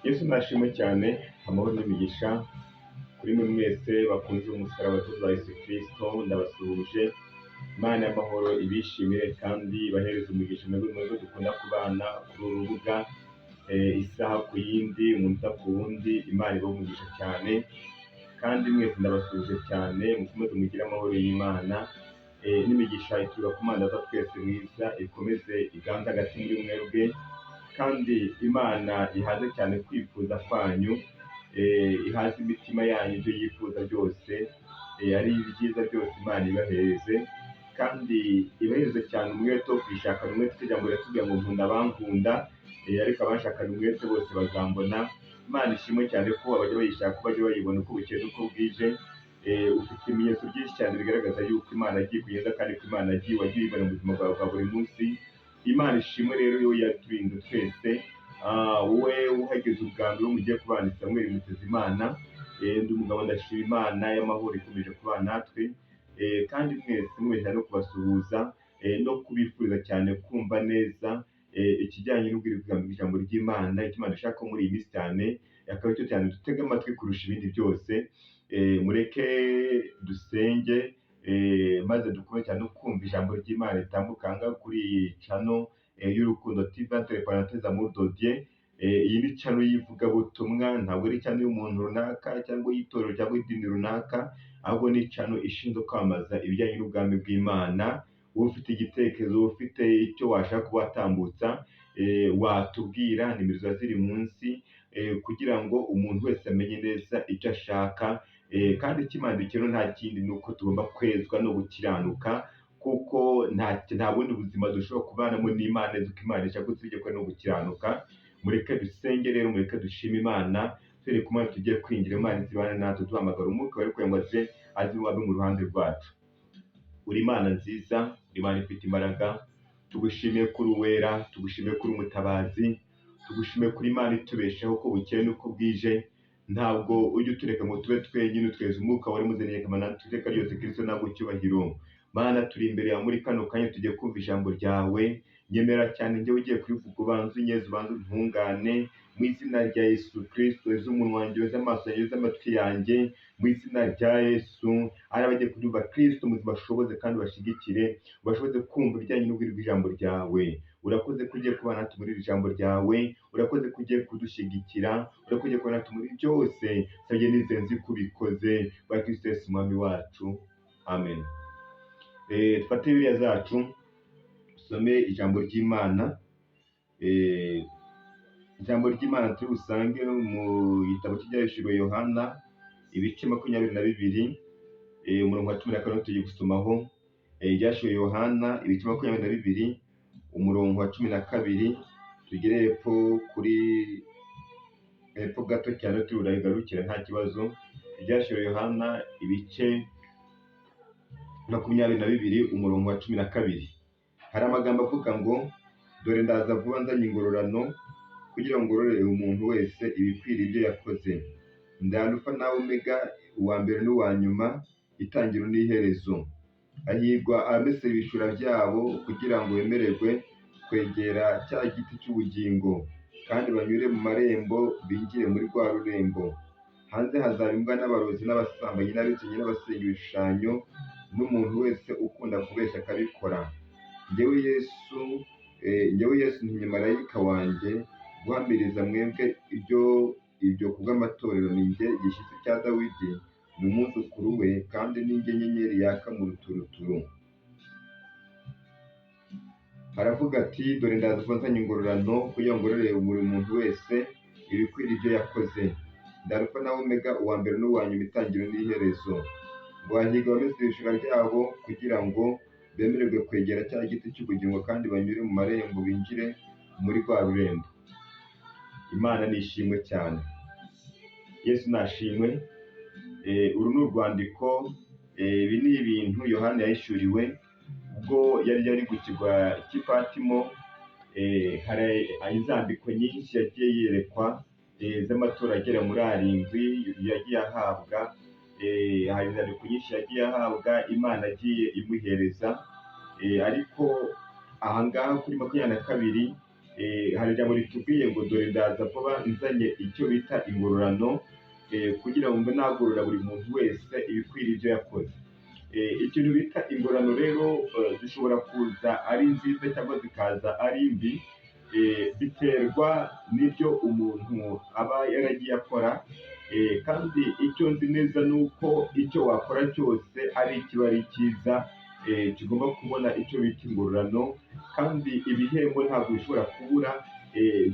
Yesu nashimwe cyane, amahoro n'imigisha kuri mwe mwese bakunze umusaraba wa Yesu Kristo, ndabasuhuje. Imana y'amahoro ibishimire kandi ibahereze umugisha mwebwe mwebwe dukunda kubana kuri uru rubuga, isaha ku yindi, umunota ku wundi. Imana ibahe umugisha cyane, kandi mwese ndabasuhuje cyane, mukomeze mugire amahoro y'Imana, n'imigisha ituruka ku Mana Data twese mwiza ikomeze iganze hagati muri mwebwe, kandi Imana ihaze cyane kwifuza kwanyu, ihaze imitima yanyu ibyo yifuza byose, ari ibyiza byose Imana ibahereze, kandi ibahereze cyane umwete wo kuyishakana umwete. Ijambo riratubwira ngo nkunda abankunda, ariko abanshakana umwete bose bazambona. Imana ishimwe cyane ko abajya bayishaka bajya bayibona uko bukeye uko bwije. Ufite ibimenyetso byinshi cyane bigaragaza yuko Imana agiye kugenda, kandi ko Imana agiye wagiye uyibona mu buzima bwawe bwa buri munsi. Imana ishimwe rero yo yaturinze twese. Wowe uhageze ubwa mbere mugiye kubana, Samuel Mutezimana, ndi umugabo, ndashima Imana y'amahoro ikomeje kubana natwe, kandi mwese mwese no kubasuhuza, no kubifuriza cyane kumva neza ikijyanye n'ubwira ijambo ry'Imana, icyo Imana ishaka muri iyi minsi cyane, akaba aricyo cyane dutega amatwi kurusha ibindi byose. Mureke dusenge, maze dukomeze cyane no kumva ijambo ry'Imana ritambuka aha ngaha kuri iyi channel y'Urukundo TV, entre parenthèses Amour de Dieu. Iyi ni channel y'ivugabutumwa, ntabwo ari channel y'umuntu runaka cyangwa y'itorero cyangwa idini runaka, ahubwo ni channel ishinzwe kwamamaza ibijyanye n'ubwami bw'Imana. Wowe ufite igitekerezo, wowe ufite icyo washaka kuba watambutsa, watubwira, nimero ziba ziri munsi, kugira ngo umuntu wese amenye neza icyo ashaka. Kandi icyo Imana dukeneye nta kindi, ni uko tugomba kwezwa no gukiranuka, kuko nta bundi buzima dushobora kubanamo n'Imana neza uko Imana ishaka usibye ko no gukiranuka. Mureke dusenge rero, mureke dushime Imana, twereke Imana tugiye kwinjira, Imana izibane natwe, duhamagara Umwuka wera kugira ngo aze abe mu ruhande rwacu. Uri Imana nziza, uri Imana ifite imbaraga, tugushimiye kuri uwera, tugushimiye kuri umutabazi, tugushimiye kuri Imana itubeshaho uko bukeye n'uko bwije. Ntabwo ujya utureka ngo tube twenyine, utweza Umwuka wari muzaniye kamana iteka ryose. Kristo ntabwo cyubahiro. Mana, turi imbere yawe muri kano kanya, tugiye kumva ijambo ryawe. Nyemera cyane njyewe ugiye kurivuga, ubanze unyeze, ubanze untungane mu izina rya Yesu Kristo. Weze umunwa wanjye, weze amaso yanjye, weze amatwi yanjye mu izina rya Yesu. Ari abagiye kubyumva, Kristo muzima, bashoboze kandi bashigikire, bashoboze kumva ibijyanye n'ubwira bw'ijambo ryawe. Urakoze ko ugiye kubana natwe muri iri jambo ryawe, urakoze ko ugiye kudushyigikira, urakoze ugiye kubana natwe muri byose. Nsabye nizeye nzi ko ubikoze bwa Kristo Yesu Umwami wacu, amen. Dufate Bibiliya zacu, dusome ijambo ry'Imana. Ijambo ry'Imana turi busange mu gitabo cy'Ibyahishuriwe Yohana, ibice 22, umurongo wa 14 tugiye gusomaho. Ibyahishuriwe Yohana, ibice 22, umurongo wa 12, tugere hepfo kuri hepfo gato cyane turi burayigarukira nta kibazo. Ibyahishuriwe Yohana, ibice 22, umurongo wa 12, hari amagambo avuga ngo: "Dore ndaza vuba nzanye ingororano, kugira ngo ngororere umuntu wese ibikwiriye ibyo yakoze. Ndi Alufa na Omega, uwa mbere n'uwa nyuma, itangiriro n'iherezo. Hahirwa abamesera ibishura byabo, kugira ngo bemererwe kwegera cya giti cy'ubugingo, kandi banyure mu marembo binjire muri rwa rurembo. Hanze hazaba imbwa n'abarozi n'abasambanyi n'abicanyi n'abasenga ibishushanyo n'umuntu wese ukunda kubeshya akabikora. Njyewe Yesu ntumye marayika wanjye guhamiriza mwebwe ibyo kubw'amatorero. Ni njye gishyitsi cya Dawidi, ni umwuzukuru we, kandi ni njye nyenyeri yaka mu ruturuturu." Haravuga ati: "Dore ndaza vuba nzanye ingororano, kugira ngo ngororere buri muntu wese ibikwiriye ibyo yakoze. Ndi Alufa na Omega, uwa mbere n'uwa nyuma, itangiriro n'iherezo." Ngo hahirwa abamesera ibishura byabo, kugira ngo bemererwe kwegera cya giti cy'ubugingo, kandi banyure mu marembo binjire muri rwa rurembo. Imana nishimwe cyane, Yesu nashimwe. Uru ni urwandiko, ibi ni ibintu Yohana yahishuriwe ubwo yari ku kirwa cy'i Patimo. Hari inzandiko nyinshi yagiye yerekwa, z'amatorero agera muri arindwi yagiye ahabwa. Hari inzandiko nyinshi yagiye ahabwa, Imana agiye imuhereza, ariko ahangaha kuri 22. Hari ijambo ritubwiye ngo dore ndaza vuba nzanye icyo bita ingororano, kugira ngo mbe nagorora buri muntu wese ibikwiriye ibyo yakoze. Ikintu bita ingororano rero zishobora kuza ari nziza cyangwa zikaza ari mbi, biterwa n'ibyo umuntu aba yaragiye akora, kandi icyo nzi neza ni uko icyo wakora cyose ari ikiba ari cyiza, kigomba kubona icyo bita ingororano, kandi ibihembo ntabwo bishobora kubura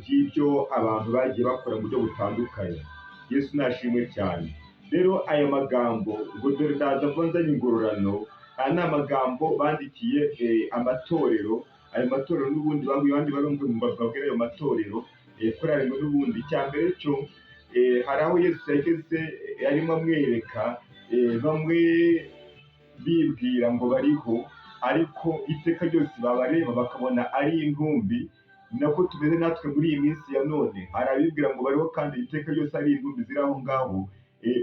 by'ibyo abantu bagiye bakora mu buryo butandukanye. Yesu nashimwe cyane. Rero aya magambo ngo dore ndaza vuba nzanye ingororano, aya ni amagambo bandikiye amatorero. Ayo matorero n'ubundi babwiye abandi barumva babwira ayo matorero kuri arindwi n'ubundi. Icya mbere cyo hari aho Yesu yageze arimo amwereka bamwe bibwira ngo bariho, ariko iteka ryose babareba bakabona ari intumbi. Ni nako tumeze natwe muri iyi minsi ya none, hari abibwira ngo bariho kandi iteka ryose ari intumbi ziri aho ngaho.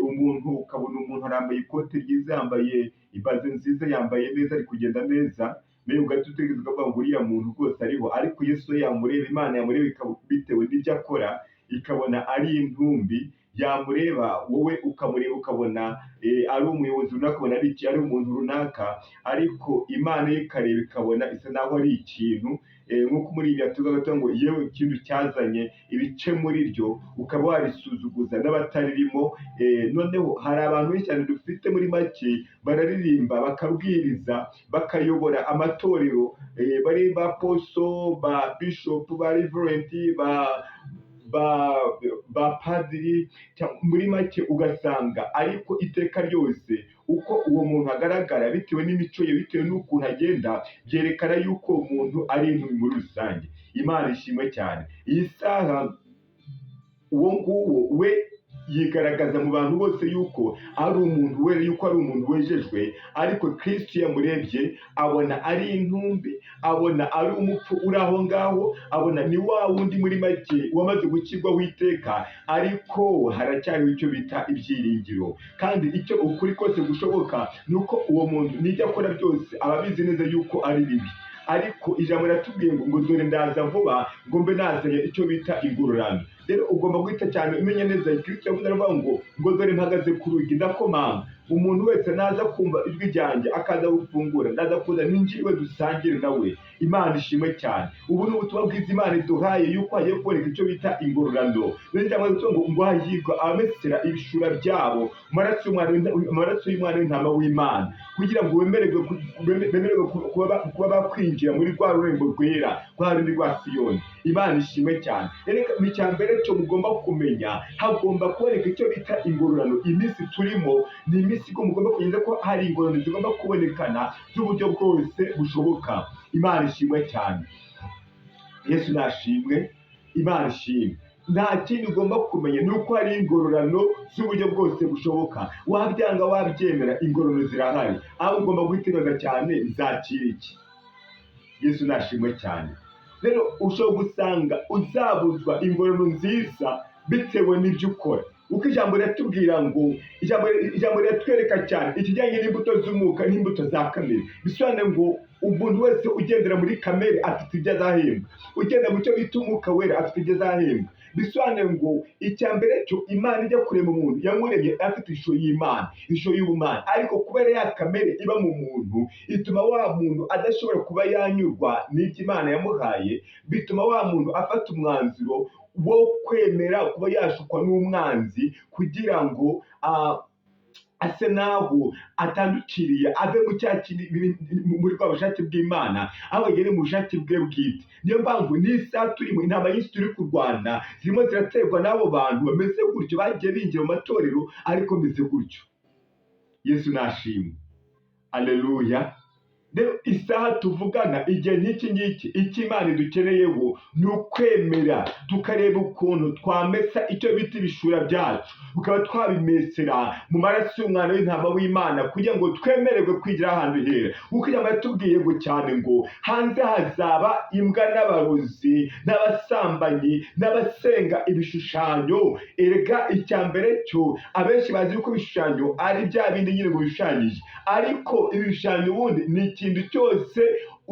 Umuntu ukabona umuntu arambaye ikote ryiza, yambaye ibaze nziza, yambaye neza, ari kugenda neza, nawe ugahita utekereza ukavuga ngo uriya muntu rwose ariho, ariko Yesu we yamureba, Imana yamureba bitewe n'ibyo akora, ikabona ari intumbi. Yamureba wowe ukamureba ukabona ari umuyobozi runaka, ukabona ari iki, ari umuntu runaka, ariko Imana yo ikareba ikabona isa naho ari ikintu. Nk'uko muri ibi yatuvuga gato ngo yewe ikintu cyazanye ibice muri ryo ukaba warisuzuguza n'abataririmo. Noneho hari abantu benshi cyane dufite muri make bararirimba, bakabwiriza, bakayobora amatorero, bari ba poso, ba bishop, ba reverend, ba padiri, muri make ugasanga ariko iteka ryose uko uwo muntu agaragara bitewe n'imico ye, bitewe n'ukuntu agenda, byerekana yuko uwo muntu ari intumbi muri rusange. Imana ishimwe cyane. Iyi saha uwo nguwo we yigaragaza mu bantu bose yuko ari umuntu wera, yuko ari umuntu wejejwe, ariko Kristo yamurebye abona ari intumbi, abona ari umupfu uri aho ngaho, abona ni wa wundi muri make wamaze gukirwaho iteka, ariko haracyariho icyo bita ibyiringiro. Kandi icyo ukuri kose gushoboka ni uko uwo muntu n'ibyo akora byose aba abizi neza yuko ari bibi, ariko ijambo riratubwiye ngo dore ndaza vuba ngo mbe nazanye icyo bita ingororano. Rero ugomba guhita cyane umenya neza Kristo yavuze aravuga ngo dore mpagaze ku rugi ndakomanga, umuntu wese naza kumva ijwi ryanjye akaza gufungura, ndaza kuza ninjire dusangire nawe. Imana ishimwe cyane. Ubu ni ubutumwa bwiza Imana iduhaye yuko hagiye kuboneka icyo bita ingororano. Rero ijambo rivuga ngo hahirwa abamesera ibishura byabo amaraso y'umwana w'intama w'Imana, kugira ngo bemererwe kuba bakwinjira muri rwa rurembo rwera, rwa rundi rwa Siyoni. Imana ishimwe cyane. Rero icya mbere cyo mugomba kumenya, hagomba kuboneka icyo bita ingororano. Iminsi turimo ni iminsi ko mugomba kumenya ko hari ingororano zigomba kubonekana z'uburyo bwose bushoboka. Imana ishimwe cyane. Yesu nashimwe. Imana ishimwe. Nta kindi ugomba kumenya ni uko hari ingororano z'uburyo bwose bushoboka. Wabyanga wabyemera, ingororano zirahari. Aho ugomba guhita cyane, nzakira iki? Yesu nashimwe cyane. Rero ushobora gusanga uzabuzwa ingororano nziza bitewe n'ibyo ukora, kuko ijambo riratubwira ngo ijambo riratwereka cyane ikijyanye n'imbuto z'umwuka n'imbuto za kamere. Bisobanuye ngo umuntu wese ugendera muri kamere afite ibyo azahembwa, ugenda mu cyo bita umwuka wera afite ibyo azahembwa. Bisobanuye ngo icya mbere cyo Imana ijya kurema umuntu yamuremye afite ishusho y'Imana, ishusho y'ubumana, ariko kubera ya kamere iba mu muntu ituma wa muntu adashobora kuba yanyurwa n'ibyo Imana yamuhaye, bituma wa muntu afata umwanzuro wo kwemera kuba yashukwa n'umwanzi kugira ngo ase naho atandukiriye ave mu cya kindi muri bwa bushake bw'Imana, aho agere mu bushake bwe bwite. Niyo mpamvu n'isaha turimo intambara nyinshi turi kurwana zirimo ziraterwa n'abo bantu bameze gutyo, bagiye binjira mu matorero ariko bameze gutyo. Yesu nashimwe. Aleluya. Rero isaha tuvugana igihe nk'iki ngiki, icyo Imana idukeneyeho ni ukwemera tukareba ukuntu twamesa icyo bita ibishura byacu, tukaba twabimesera mu maraso y'umwana w'intama w'Imana, kugira ngo twemererwe kwigira ahantu hera. Kuko ijambo yatubwiye ngo cyane ngo hanze hazaba imbwa n'abarozi n'abasambanyi n'abasenga ibishushanyo. Erega icya mbere cyo abenshi bazi yuko ibishushanyo ari bya bindi nyine ngo bishushanyije, ariko ibishushanyo ubundi ni ikintu cyose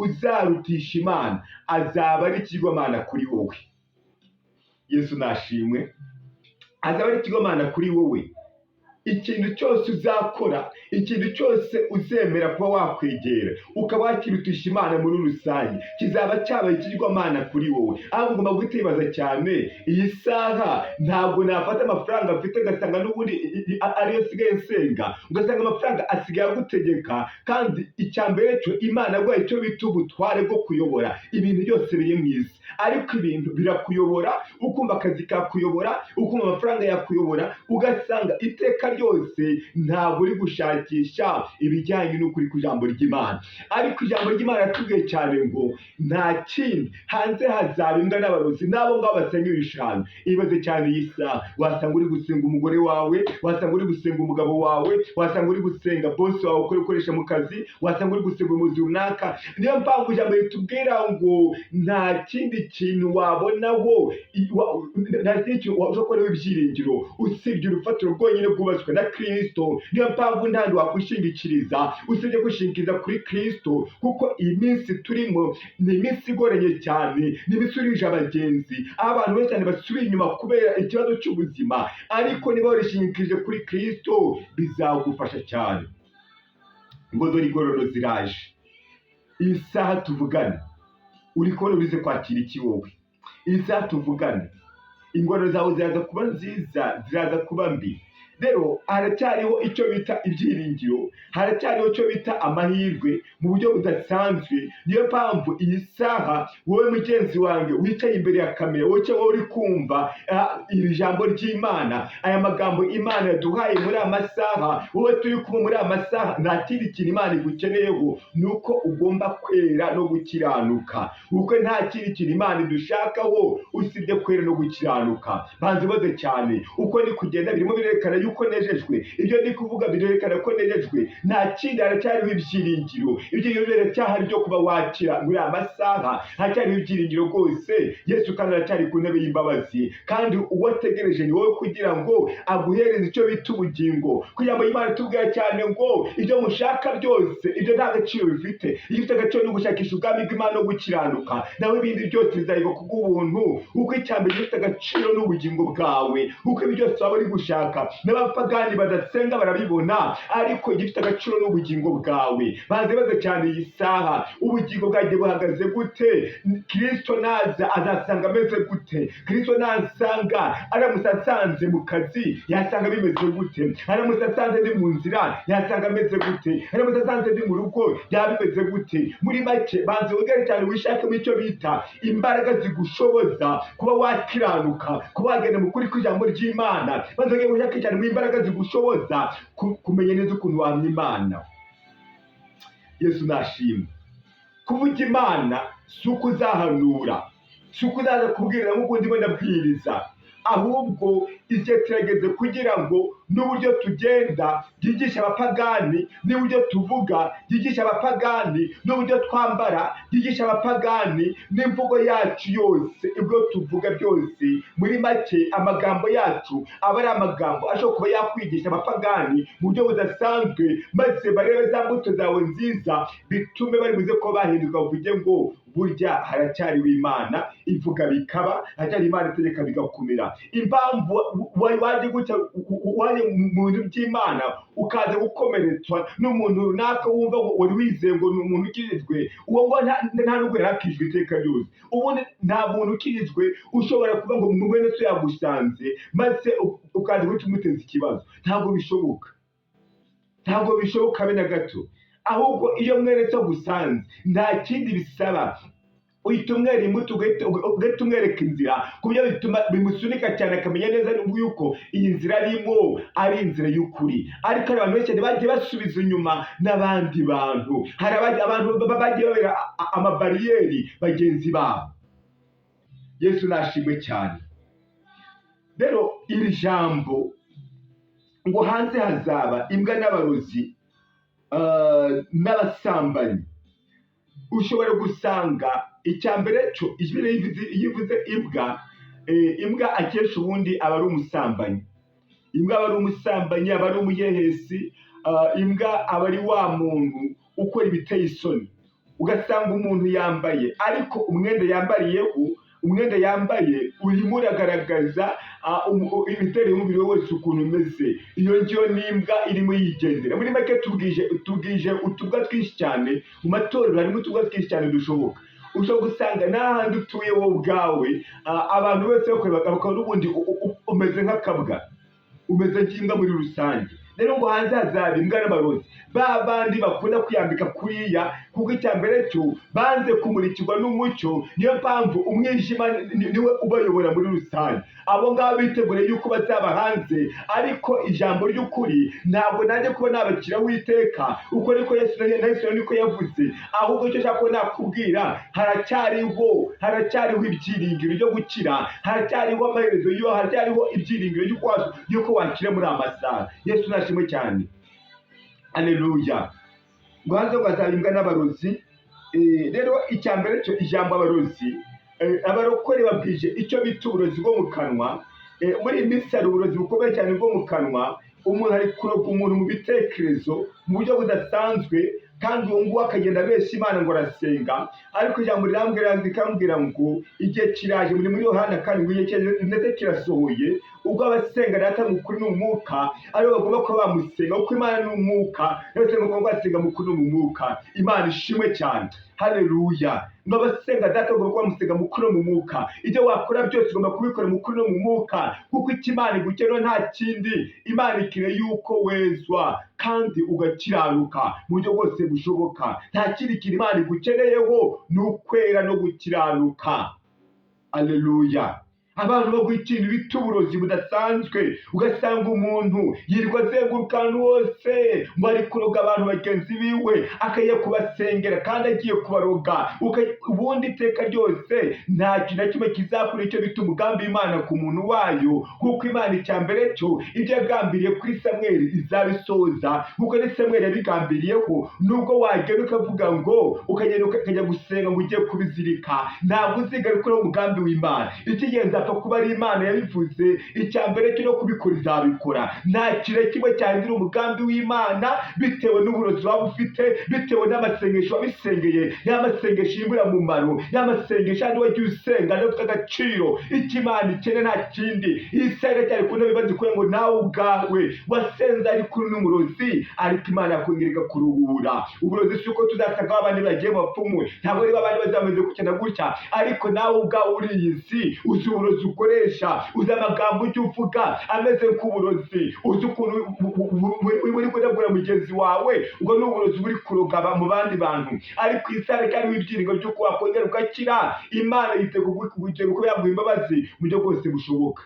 uzarutisha Imana azaba ari ikigirwamana kuri wowe. Yesu nashimwe. Azaba ari ikigirwamana kuri wowe. Ikintu cyose uzakora, ikintu cyose uzemera kuba wakwegera ukaba wakirutisha Imana muri rusange, kizaba cyabaye ikigirwamana kuri wowe. Ahubwo ugomba guhita wibaza cyane: iyi saha ntabwo nafata amafaranga mfite ngasanga n'ubundi ariyo nsigaye nsenga, ugasanga amafaranga asigaye agutegeka. Kandi icya mbere cyo, Imana yaguhaye icyo bita ubutware bwo kuyobora ibintu byose biri mu isi, ariko ibintu birakuyobora, ukumva akazi kakuyobora, ukumva amafaranga yakuyobora, ugasanga iteka ryose ntabwo uri gushakisha ibijyanye n'ukuri ku ijambo ry'Imana. Ariko ijambo ry'Imana riratubwiye cyane ngo nta kindi, hanze hazaba imbwa n'abarozi n'abo ngabo basenga ibishushanyo. Ibaze cyane iyi saha, wasanga uri gusenga umugore wawe, wasanga uri gusenga umugabo wawe, wasanga uri gusenga bosi wawe ukora ukoresha mu kazi, wasanga uri gusenga umuyobozi runaka. Niyo mpamvu ijambo ritubwira ngo nta kindi kintu wabonaho, nta kindi kintu wabasha kubonaho ibyiringiro usibye urufatiro rwonyine rwubatswe na Kristo. Niyo mpamvu nta wakwishingikiriza usibye kwishingikiriza kuri Kristo, kuko iyi minsi turimo ni iminsi igoranye cyane, ni iminsi urije abagenzi, aho abantu benshi cyane basubiye inyuma kubera ikibazo cy'ubuzima. Ariko niba warishingikirije kuri Kristo, bizagufasha cyane. Ngo dore ingororano ziraje. Iyi saha tuvugana, uri kubona urize kwakira iki wowe? Iyi saha tuvugana, ingororano zawe ziraza kuba nziza, ziraza kuba mbi? Rero haracyariho icyo bita ibyiringiro, haracyariho icyo bita amahirwe mu buryo budasanzwe. Niyo mpamvu iyi saha, wowe mugenzi wanjye wicaye imbere ya kamera, wowe uri kumva iri jambo ry'Imana, aya magambo Imana yaduhaye muri aya masaha, wowe turi kumwe muri aya masaha, nta kindi kintu Imana igukeneyeho, ni uko ugomba kwera no gukiranuka, kuko nta kindi kintu Imana idushakaho usibye kwera no gukiranuka. Banza ubaze cyane: uko ni kugenda birimo birerekana yuko nejejwe? Ibyo ndi kuvuga birerekana ko nejejwe? Nta kindi, haracyariho ibyiringiro, ibyiringiro biracyahari byo kuba wakira muri aya masaha. Haracyariho ibyiringiro rwose. Yesu kandi aracyari ku ntebe y'imbabazi, kandi uwo ategereje ni wowe kugira ngo aguhereze icyo bita ubugingo, kugira ngo Imana itubwira cyane ngo ibyo mushaka byose, ibyo nta gaciro bifite. Igifite agaciro ni ugushakisha ubwami bw'Imana no gukiranuka, naho ibindi byose bizahirwa kubw'ubuntu. Kuko icya mbere gifite agaciro ni ubugingo bwawe, kuko ibi byose waba uri gushaka n'abapagani badasenga barabibona, ariko igifite agaciro ni ubugingo bwawe. Banze baze cyane iyi saha: ubugingo bwanjye buhagaze gute? Kristo naza azasanga ameze gute? Kristo nasanga, aramutse asanze mu kazi, yasanga bimeze gute? Aramutse asanze ndi mu nzira, yasanga ameze gute? Aramutse asanze ndi mu rugo, yaba bimeze gute? Muri make, banze wongere cyane wishakemo icyo bita imbaraga zigushoboza kuba wakiranuka, kuba wagenda mu kuri kw'ijambo ry'Imana. Banze wongere wishake cyane mu imbaraga zigushoboza kumenya neza ukuntu wamya Imana. Yesu nashimwe. Kuvuga Imana si uko uzahanura, si uko uzaza kubwira nk'uko ndimo ndabwiriza, ahubwo igihe kirageze kugira ngo n'uburyo tugenda byigisha abapagani, n'uburyo tuvuga byigisha abapagani, n'uburyo twambara byigisha abapagani, n'imvugo yacu yose, ibyo tuvuga byose, muri make amagambo yacu aba ari amagambo ashobora kuba yakwigisha abapagani mu buryo budasanzwe, maze barebe za mbuto zawe nziza, bitume bari buze ko bahinduka, bavuge ngo burya haracyariho Imana ivuga bikaba, haracyari Imana itegeka bigakomera. Impamvu waje gutya, waje mu bintu by'Imana, ukaza gukomeretswa n'umuntu runaka wumva ngo wari wizeye ngo ni umuntu ukijijwe, uwo ngo nta nubwo yari akijwe iteka ryose. Ubundi nta muntu ukijijwe ushobora kuba ngo mwene so yagusanze, maze ukaza guhita umuteza ikibazo. Ntabwo bishoboka, ntabwo bishoboka habe na gato. Ahubwo iyo mwene so agusanze, nta kindi bisaba, uhita umwera imbuto, ugahita umwereka inzira, ku buryo bituma bimusunika cyane, akamenya neza yuko iyi nzira arimo ari inzira y'ukuri. Ariko hari abantu benshi cyane bagiye basubiza inyuma n'abandi bantu, hari abantu bagiye babera amabariyeri bagenzi babo. Yesu nashimwe cyane. Rero iri jambo ngo hanze hazaba imbwa n'abarozi n'abasambanyi, ushobora gusanga icya mbere cyo, iyo ivuze imbwa, imbwa akenshi ubundi aba ari umusambanyi. Imbwa aba ari umusambanyi, aba ari umuhehesi. Imbwa aba ari wa muntu ukora ibiteye isoni. Ugasanga umuntu yambaye, ariko umwenda yambariyeho, umwenda yambaye urimo uragaragaza imiterere y'umubiri we wose ukuntu umeze. Iyo ngiyo ni imbwa irimo yigendera. Muri make tubwije utubwa twinshi cyane mu matorero, harimo utubwa twinshi cyane dushoboka. Ushobora gusanga n'ahandi utuye wowe ubwawe, abantu bose bakureba bakabona n'ubundi umeze nk'akabwa, umeze nk'imbwa muri rusange. Rero ngo hanze hazaba imbwa n'abarozi, ba bandi bakunda kwiyambika kuriya, kuko icya mbere cyo banze kumurikirwa n'umucyo. Niyo mpamvu umwijima niwe ubayobora muri rusange. Abo ngabo bitegure yuko bazaba hanze. Ariko ijambo ry'ukuri, ntabwo najya kuba nabakiraho iteka, uko niko Yesu na Yesu niko yavuze. Ahubwo icyo nshaka kuba nakubwira, haracyariho ibyiringiro byo gukira, haracyariho amaherezo yo, haracyariho ibyiringiro y'uko wakira muri aya masaha. Yesu nashimwe cyane, aleluya. Ngo hanze ngo hazaba imbwa n'abarozi. Rero icya mbere cyo, ijambo abarozi, abarokore babwije icyo bita uburozi bwo mu kanwa. Muri iyi minsi hari uburozi bukomeye cyane bwo mu kanwa. Umuntu ari kuroga umuntu mu bitekerezo mu buryo budasanzwe, kandi uwo nguwo akagenda abeshya Imana ngo arasenga. Ariko ijambo rirambwira, rikambwira ngo igihe kiraje, muri Yohana, kandi ngo igihe kiraje ndetse kirasohoye, ubwo abasenga Data mu kuri n'umwuka aribo bagomba kuba bamusenga, kuko Imana ni umwuka, n'abasenga bagomba basenga mu kuri no mu mwuka. Imana ishimwe cyane, haleluya. Ngo abasenga Data bagomba kuba bamusenga mu kuri no mu mwuka. Ibyo wakora byose ugomba kubikora mu kuri no mu mwuka, kuko icyo Imana igukenera nta kindi. Imana ikeneye yuko wezwa kandi ugakiranuka mu buryo bwose bushoboka. Nta kindi kintu Imana igukeneyeho, ni ukwera no gukiranuka, aleluya. Abantu baguha ikintu bita uburozi budasanzwe, ugasanga umuntu yirirwa azenguruka ahantu hose ngo ari kuroga abantu bagenzi biwe, akajya kubasengera kandi agiye kubaroga. Ubundi iteka ryose nta kintu na kimwe kizakora icyo bita umugambi w'Imana ku muntu wayo, kuko Imana icya mbere cyo ibyo yagambiriye kuri Samweli izabisoza, kuko ni Samweli yabigambiriyeho. Nubwo wagenda ukavuga ngo ukagenda ukajya gusenga ngo ugiye kubizirika, ntabwo uzigera ukora umugambi w'Imana. Icy'ingenzi apfa kuba ari Imana yabivuze. Icya mbere cyo no kubikora izabikora. Nta kintu na kimwe cyahindura umugambi w'Imana bitewe n'uburozi waba ufite, bitewe n'amasengesho wabisengeye, ya masengesho y'imburamumaro, ya masengesho yandi wagiye usenga adafite agaciro. Icyo Imana ikeneye nta kindi. Iyi saha cyari ku ntebe bazikuye ngo nawe ubwawe wasenze ari kuri n'umurozi, ariko Imana yakongera ikakuruhura. Uburozi si uko tuzasanga abandi bagiye mu bapfumu, ntabwo ari abandi bazameze gutya na gutya, ariko nawe ubwawe uri iyi si uzi uburozi ukoresha, uzi amagambo ujya uvuga ameze nk'uburozi, uzi ukuntu uri kunegura mugenzi wawe. Ubwo ni uburozi buri kuroga mu bandi bantu. Ariko iyi saha kandi ibyiringiro by'uko wakongera ugakira. Imana yiteguye kuba yaguha imbabazi mu buryo bwose bushoboka,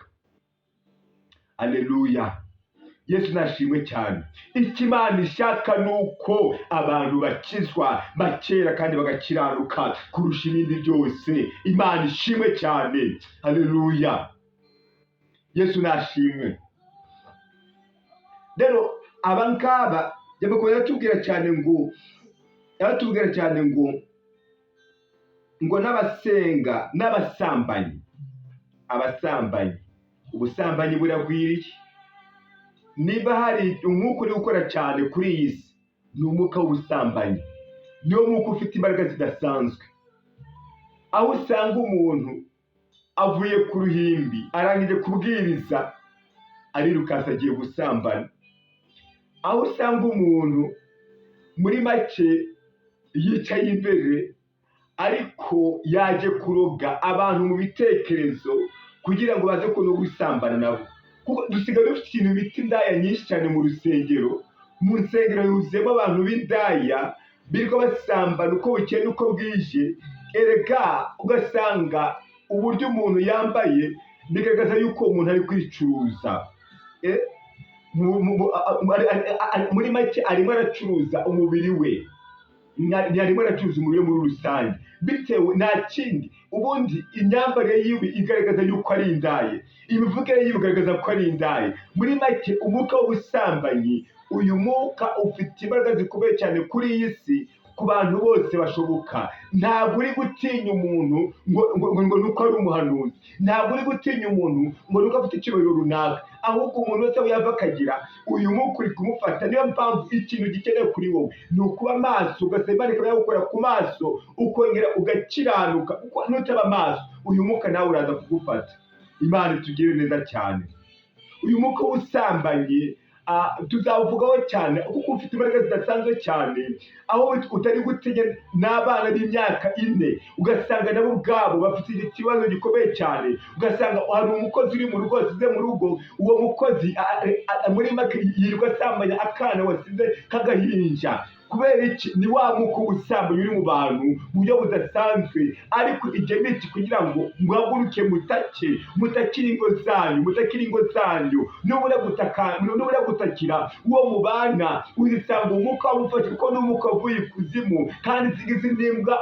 aleluya. Yesu nashimwe cyane. Icyo Imana ishaka ni uko abantu bakizwa, bakera kandi bagakiranuka kurusha ibindi byose. Imana ishimwe cyane, haleluya. Yesu nashimwe. Rero aba ngaba yabakomeza atubwira cyane ngo, aratubwira cyane ngo n'abasenga n'abasambanyi. Abasambanyi, ubusambanyi buragwiriye. Niba hari umwuka uri gukora cyane kuri iyi si, ni umwuka w'ubusambanyi. Niwo mwuka ufite imbaraga zidasanzwe, aho usanga umuntu avuye ku ruhimbi, arangije kubwiriza, arirukansa agiye gusambana, aho usanga umuntu muri make yicaye imbere ariko yaje kuroga abantu mu bitekerezo kugira ngo baze kubona gusambana nabo, kuko dusigaye dufite ikintu bita indaya nyinshi cyane mu rusengero. Mu nsengero huzuyemo abantu b'indaya birirwa basambana uko bukeye n'uko bwije. Erega ugasanga uburyo umuntu yambaye bigaragaza yuko umuntu ari kwicuruza. Muri make arimo aracuruza umubiri we, arimo aracuruza umubiri we muri rusange, bitewe nta kindi. Ubundi imyambarire yiwe igaragaza yuko ari indaya, imivugire yiwe igaragaza ko ari indaya. Muri make umwuka w'ubusambanyi, uyu mwuka ufite imbaraga zikomeye cyane kuri iyi si. ku bantu bose bashoboka. Ntabwo uri gutinya umuntu ngo nuko ari umuhanuzi, ntabwo uri gutinya umuntu ngo nuko afite icyubahiro runaka, ahubwo umuntu wese aho yava akagira, uyu mwuka uri kumufata. Niyo mpamvu ikintu gikenewe kuri wowe ni ukuba maso, ugasaba Imana ikaba yagukora ku maso, ukongera ugakiranuka, kuko nutaba maso uyu mwuka nawe uraza kugufata. Imana itugirire neza cyane. Uyu mwuka w'ubusambanyi tuzawuvugaho cyane, kuko ufite imbaraga zidasanzwe cyane, aho utari gutinya n'abana b'imyaka 4, ugasanga nabo ubwabo bafite ikibazo gikomeye cyane. Ugasanga hari umukozi uri mu rugo wasize mu rugo, uwo mukozi muri make yirirwa asambanya akana wasize k'agahinja. Kubera iki? Ni wa mwuka w'ubusambanyi uri mu bantu mu buryo budasanzwe. Ariko igihe ni iki kugira ngo muhaguruke, mutake, mutakire ingo zanyu, mutakire ingo zanyu. Nubura gutaka, nubura gutakira uwo mubana, uzisanga umwuka wamufashe, kuko ni umwuka uvuye ikuzimu, kandi izi ngizi ni imbwa.